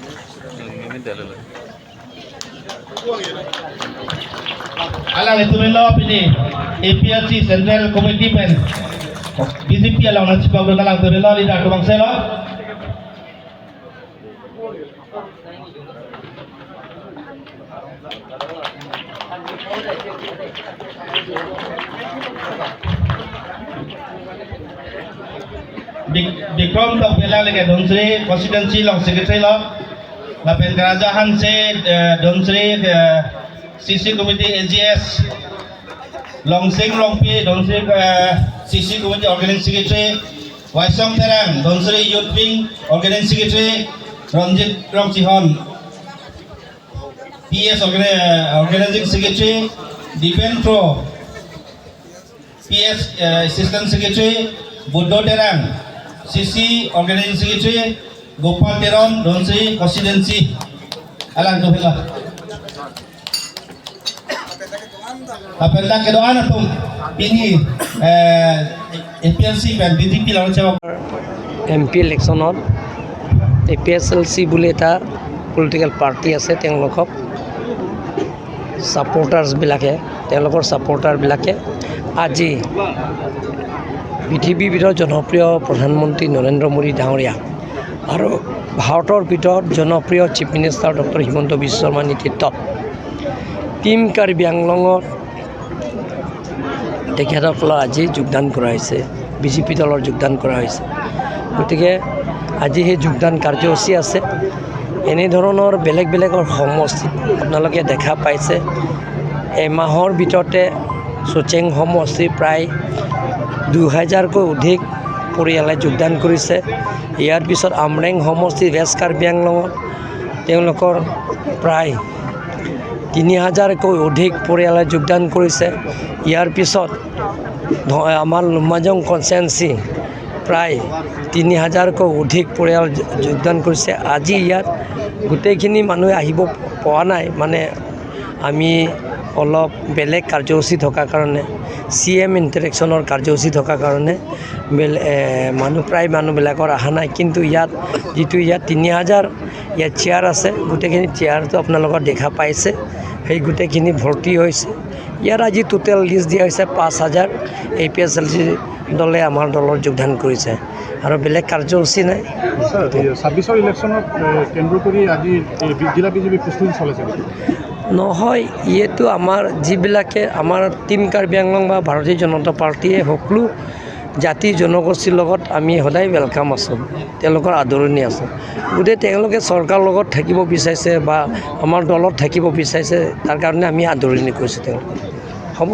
Ini dalil. Alang itu melo pini APLC Central Committee pen BJP alang na sipag do alang tu melo leader tu bang selo. Bikram tok bela lege Dhansiri constituency long secretary lo lapen Raja Hanse Dhansiri CC committee AGS Longsing Longpi Dhansiri CC committee organizing secretary Waisong Terang Dhansiri youth wing organizing secretary Ranjit Rongchihon PS organizing secretary Dipen Pro PS assistant secretary Buddha Terang CC organizing secretary Gopal Teron Dhansiri constituency alang tu hela apenda kedoan atum ini APLC pen BJP lawan siapa. MP ইলেকশ্যনত এপিএছএলচি বুলি এটা political party আছে, তেওঁলোকক ছাপৰ্টাৰ্ছবিলাকে, তেওঁলোকৰ ছাপৰ্টাৰবিলাকে আজি পৃথিৱীৰ ভিতৰত জনপ্ৰিয় প্ৰধানমন্ত্ৰী নৰেন্দ্ৰ মোদী ডাঙৰীয়া আৰু ভাৰতৰ ভিতৰত জনপ্ৰিয় chief minister doctor Himanta Biswa শৰ্মাৰ নেতৃত্বত টীম কাৰ্বি আংলঙত তেখেতসকলৰ আজি যোগদান কৰা হৈছে, বিজেপি দলৰ যোগদান কৰা হৈছে। গতিকে আজি সেই যোগদান কাৰ্যসূচী আছে। এনেধৰণৰ বেলেগ বেলেগৰ সমষ্টিত আপোনালোকে দেখা পাইছে, এমাহৰ ভিতৰতে চুচেং সমষ্টি প্ৰায় 2000কৈ অধিক পৰিয়ালে যোগদান কৰিছে। ইয়াৰ পিছত আমৰেং সমষ্টি ৱেষ্ট কাৰ্বি আংলঙত তেওঁলোকৰ প্ৰায় 3000কৈ অধিক পৰিয়ালে যোগদান কৰিছে। ইয়াৰ পিছত আমাৰ লুমাজং কনষ্টিটুৱেঞ্চি প্ৰায় 3000কৈ অধিক পৰিয়াল যোগদান কৰিছে। আজি ইয়াত গোটেইখিনি মানুহে আহিব পৰা নাই, মানে আমি অলপ বেলেগ কাৰ্যসূচী থকাৰ কাৰণে, চি এম ইণ্টাৰেকশ্যনৰ কাৰ্যসূচী থকাৰ কাৰণে মানুহ প্ৰায় মানুহবিলাকৰ অহা নাই। কিন্তু ইয়াত যিটো ইয়াত 3000 ইয়াত চেয়াৰ আছে, গোটেইখিনি চেয়াৰটো আপোনালোকৰ দেখা পাইছে, সেই গোটেইখিনি ভৰ্তি হৈছে। ইয়াত আজি টোটেল লিষ্ট দিয়া হৈছে 5000 এপিএছএলচি দলে আমাৰ দলত যোগদান কৰিছে আৰু বেলেগ কাৰ্যসূচী নাই। 26ৰ ইলেকশ্যনত কেন্দ্ৰ কৰি আজি জিলা বিজেপি প্ৰস্তুতি চলাইছে নেকি? নহয়, ইয়েতো আমাৰ যিবিলাকে আমাৰ টীম কাৰ্বি আংলং বা ভাৰতীয় জনতা পাৰ্টীয়ে সকলো জাতি জনগোষ্ঠীৰ লগত আমি সদায় welcome আছোঁ, তেওঁলোকৰ আদৰণি আছোঁ। গতিকে তেওঁলোকে চৰকাৰৰ লগত থাকিব বিচাৰিছে বা আমাৰ দলত থাকিব বিচাৰিছে, তাৰ কাৰণে আমি আদৰণি কৰিছোঁ তেওঁলোকক। হ'ব।